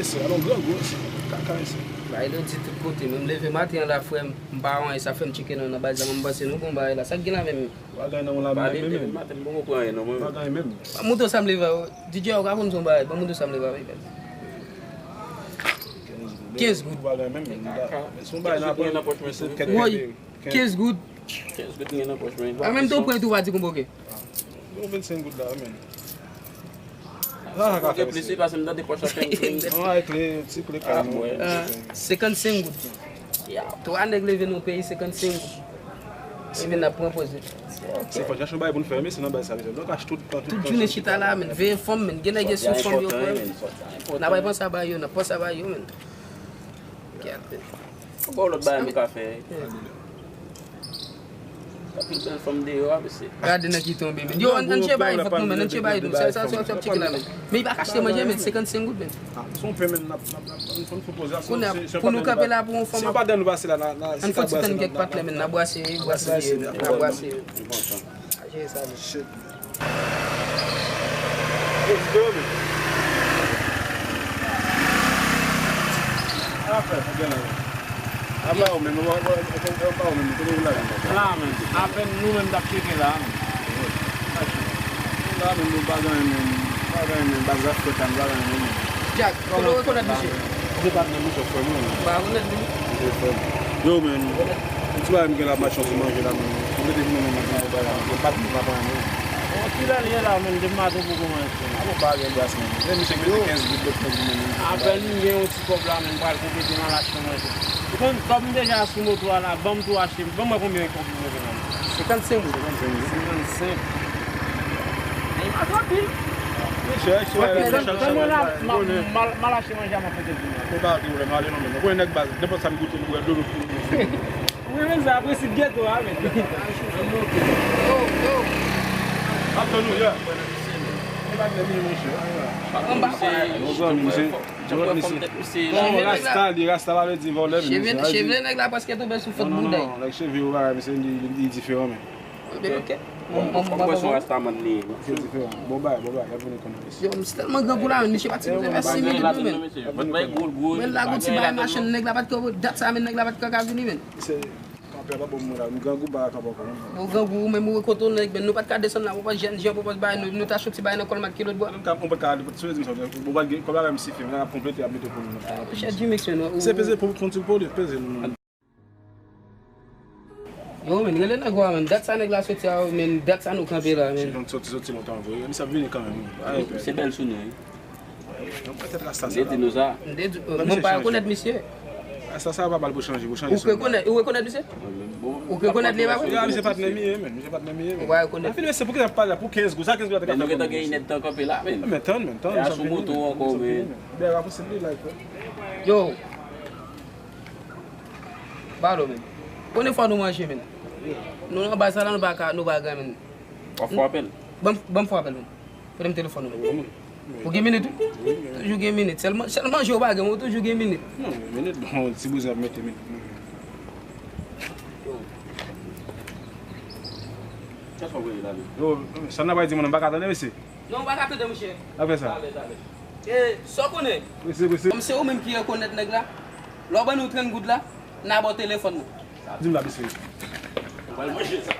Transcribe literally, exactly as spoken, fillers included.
Se alon gran gwo, se kaka isi. Bay lodi tout kote, menm leve maten an la, frè m, m pa wè anyen, sa fè m tcheke nou nan baz la, mwen m panse nou gon bagay la. Sa k gen la menm? Bagay nan yon la menm, menm. Maten, m poko pran anyen non, mwen. Bagay menm. Ban m montre w sa m leve a, D J, ou ka konn se yon bagay, ban m montre w sa m leve a, wi. Kenz goud. Bagay menm, menm. Se yon bagay nan pòch mwen, se kèk Woy, kenz goud. Kenz goud m gen nan pòch mwen. An menm tan w pran tou, w pa di konn bòke. Yon vennsenk goud la, menm. Sa ka fè plis, wi, paske m tande pòch la fè m kling. Non, e kle, ti kle kay nou. Ah, senkannsenk goud. Ya, twa nèg leve nan peyi, senkannsenk goud. Epi n ap pran pòz. Se fò chache yon bagay pou n fè, men se nan baz sa, mesye. Donk, achte tout, tout, tout jounen chita la, men veye fanm, men gen nèg sou fanm yo, frè. N ap panse a bagay yo, n ap panse a bagay yo, men. Gade. Bon, lòt bagay nou ka fè. Anpil bèl fanm deyò a, mesye. Gade nan ki tonbe, men. Yo, ann, ann tcheke bagay vant nou, men, ann tcheke bagay nou. Sa, sa, sa, sa, tcheke la, men. Men li pa ka achte manje, men, senkannsenk goud, men. Ah, se yon pen, men, n ap, n ap, n ap, n ap fè poze a. Kounye a, pou nou kanpe la pou yon fanm. Si pa dan nou pase la, na, na, ann fè ti tann kèk patnè, men, n a brase, brase, n a brase. Jere sa, men. Shit. Let's go, man. Afè, gen la. Apa ou menm, ou, ou, ou, apa ou menm, kote ou la menm? La menm, apèn nou menm t ap tcheke la menm. La menm, nou pa gen anyen menm, pa gen anyen menm, baz la fèt la, nou pa gen anyen menm. Jack, kote w rekonèt misye? Se patnè m, se frè m, wi. Ou pa rekonèt li? Se frè m. Yo, men, yon ti bagay m gen la, m ap mache yon ti manje la, men. Ou mete vin nan men m, bagay la, se patnè m, pa pran anyen. Bon, kilè l ye la, men, depi maten ou poko manje. A bon, pa gen bras, men. Men misye mete kenz goud, lòt kenz goud, men. Apèn m gen yon ti kòb la, men, m pral konplete m al achte manje. Ou konn, kòb m deja sou moto a la, ban m tou achte, ban m wè konbyen kòb ou mete la. Senkannsenk goud. Senkannsenk goud. Senkannsenk. Men, pa twò pil. Mwen chè, chè, chè, chè, chè, chè, chè. Mal, mal achte manje a, m ap mete l pou mwen. Ou pa gen pwoblèm, ale non, men. Ou konnen nèg baz, nenpòt sa m goute, m bwè dlo. Ou renmen sa, prensip geto a, men. Yo, yo. Ap tann ou, yeah. Ou pa gen mil, monchè. Anba. Bon, rasta li, rasta pa vle di vòlè, men. Cheve, cheve nèg la prèske tonbe sou fòt bouda. Non, non, non, nèg cheve yo bagay, men se li, li, li diferan, men. Ebyen, ok. Mwen, mwen, mwen, mwen, mwen. Bon bagay, bon bagay, y ap vin konn misye. Yo, misye tèlman grangou la, men misye pa t sipoze fè sis minit, non, men. Men la, gon ti bagay machann, nèg la pa t ka, dat sa, men nèg la pa t ka ka vini, men. Misye kanpe pa bon mwen la, m grangou pa kanpe ankò, non. Ou grangou, ou menm, ou kote w nèg, men nou pa t ka desann la, ou pa jèn, jan pwopòz bagay, nou, nou ta soti bagay nan kòl mat ki lòt bò. An tou ka, ou pa t ka, ou sot di m sa, ou pa t gen, kòb la menm sifi, m ta konplete, ap mete pou nou. Chè Jimmy, men, ou. Se peze pou, pou, pou, pou, peze nou. Yo, men, rele nèg ou a, men. Dat sa nèg la soti a, men, dat sa nou kanpe la, men. Soti, soti lontan vre. Misye ap vini kanmenm, wi. Se bèl sou nou, wi. Yon pètèt rasta sa. M te di nou sa. M te di, mwen pa rekonèt misye. Rasta sa pa bal pou chanje, pou chanje. Ou rekonèt, ou rekonèt misye? Ou rekonèt li pa vre? Ya, misye patnè m ye, men. Misye patnè m ye, men. Ou pa rekonèt. Anfin, mesye, pou ki sa ap pale la? Pou kenz goud. Sa kenz goud la te ka fè pou nou? Men nou gentan gen inèdtan kanpe la, men. Men tann, men tann. Sou moto ankò, men. Bèl rapousib li la, frè. Yo. Balo, men. Konbyen fwa nou manje, men? Nou nan baz sa la, nou pa ka, nou pa gen, men. W ap fè apèl? Ban m, ban m fè apèl, men. Kote m telefòn ou, men? Ou gen minit, wi? Toujou gen minit. Sèl man-, sèl manje ou pa gen, ou toujou gen minit. Non, minit, bon, ti bouzen ap mete minit. Yo. Kiyès w ap rele la, men? Yo, sa n ap di moun nan, m pa ka tande, mesye. Non, ou pa ka tande, monchè. Apre sa. Talè, talè. E, sa w konnen? Prese, prese. Kòm se ou menm ki rekonèt nèg la, lè w ban nou trant goud la, n a ba w telefòn nan. Di m la, mesye. Ou pral manje sa.